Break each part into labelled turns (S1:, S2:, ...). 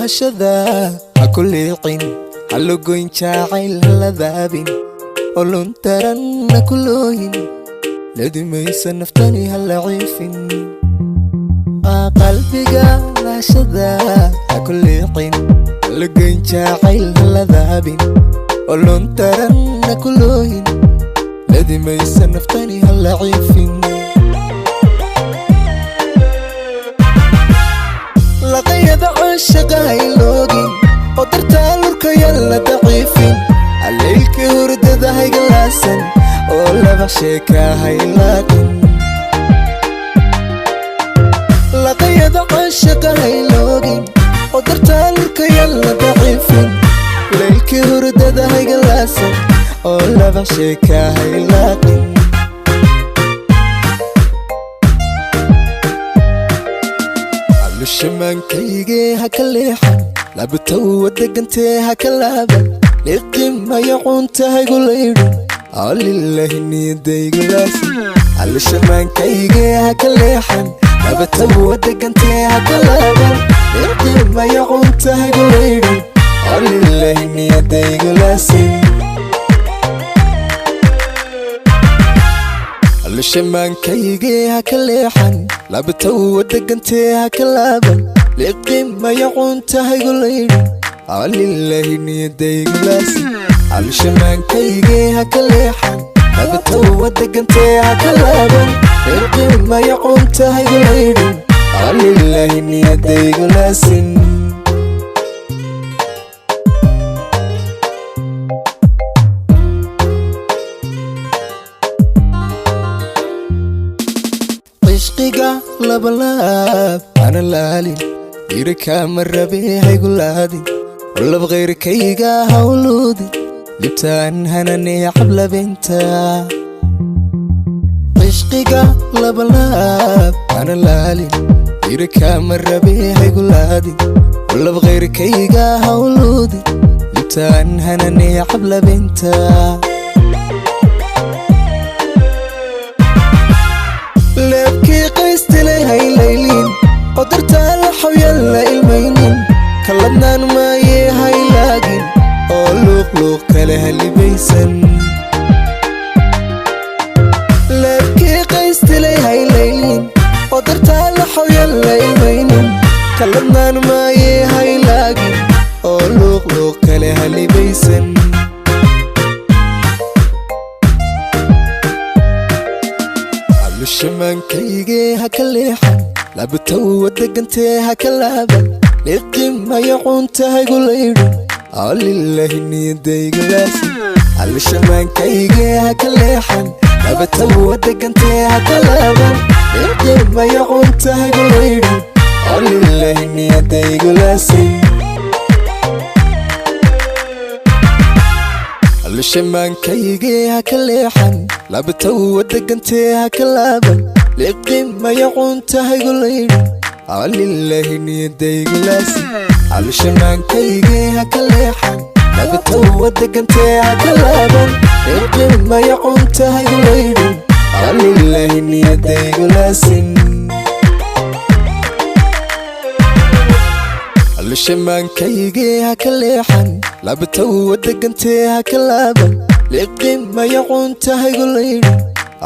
S1: Lahashada ha ku liicin, ha lugoyn jacayl, ha ladaabin olon taran ha ku looyin, ladimaysa naftani ha laciifin. Qalbiga lahashada ha ku liicin, ha lugoyn jacayl, ha ladaabin olon taran ha ku looyin, ladimaysa naftani ha laciifin. Laqayada caashaqa hayloogin oo dartaa lurkaya la daciifin, haleylka hurdada haygalaasan oo laba sheeka haylaaqin. Laqayada caashaqa hayloogin oo dartaa lurkaya la daciifin, leylka hurdada haygalaasan oo laba sheeka haylaaqin. Alushamaankaygee ha ka leexan, labtawa degantee ha ka laaban, liqimaya cunta haygu laydhin, alilahi niyadaygulaasi. Alushamaankayge ha ka leexan, labtawa degantee ha ka laaban, liqimaya cunta haygu laydhin, alilahi niyadaygulaasi. Alushamaankayge ha ka leexan, labtawa degantee ha ka laaban, liqimaya cunta haygu laydhin, alilahi niyadaygulaasi. Alushamaankayge ha ka leexan, labtawa degantee ha ka laaban, liqimaya cunta haygu laydhin, alilahi niyadaygulaasin. Cishqiga labalaab ana laalin, irkaama rabe haygu laadin, lab khayrkayga hawluudin, libtaan hananee cablabinta. Cishqiga labalaab ana laalin, irkaama rabe haygu laadin, lab khayrkayga hawluudin, libtaan hananee cablabinta. Leebkii qaystilay haylaylin oo dartaa la xawyan la ilmaynin, kaladnaan maayee haylaagin oo luuqluuq kale halibaysan. Leebkii qaystilay haylaylin oo dartaa la xawyan la ilmaynin, kaladnaan maayee haylaagin oo luuqluuq kale halibaysan. Alushamaankayge ha ka leexan, labtawa degantee ha ka laaban, liqimaya cunta haygu laydhin, alilahi niyadaygulaasi. Alushamaankayge ha ka leexan, labtawa degantee ha ka laaban, liqimaya cunta haygu laydhin, alilahi niyadaygulaasi. Alushamaankayge ha ka leexan, labtawa degantee ha ka laaban, liqimaya cunta haygu laydhin, alilahi niyadaygulaasi. Alushamaankayge ha ka leexan, labtawa degantee ha ka laaban, liqimaya cunta haygu laydhin, alilahi niyadaygulaasin. Alushamaankayge ha ka leexan, labtawa degantee ha ka laaban, liqimaya cunta haygu laydhin,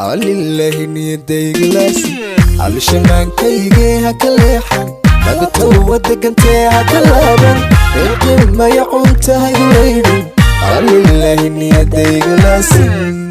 S1: alilahi niyadaygulaasi. Alushamaankayge ha ka leexan, labtawa degantee ha ka laaban, liqimaya cunta haygu laydhin, alilahi niyadaygulaasin.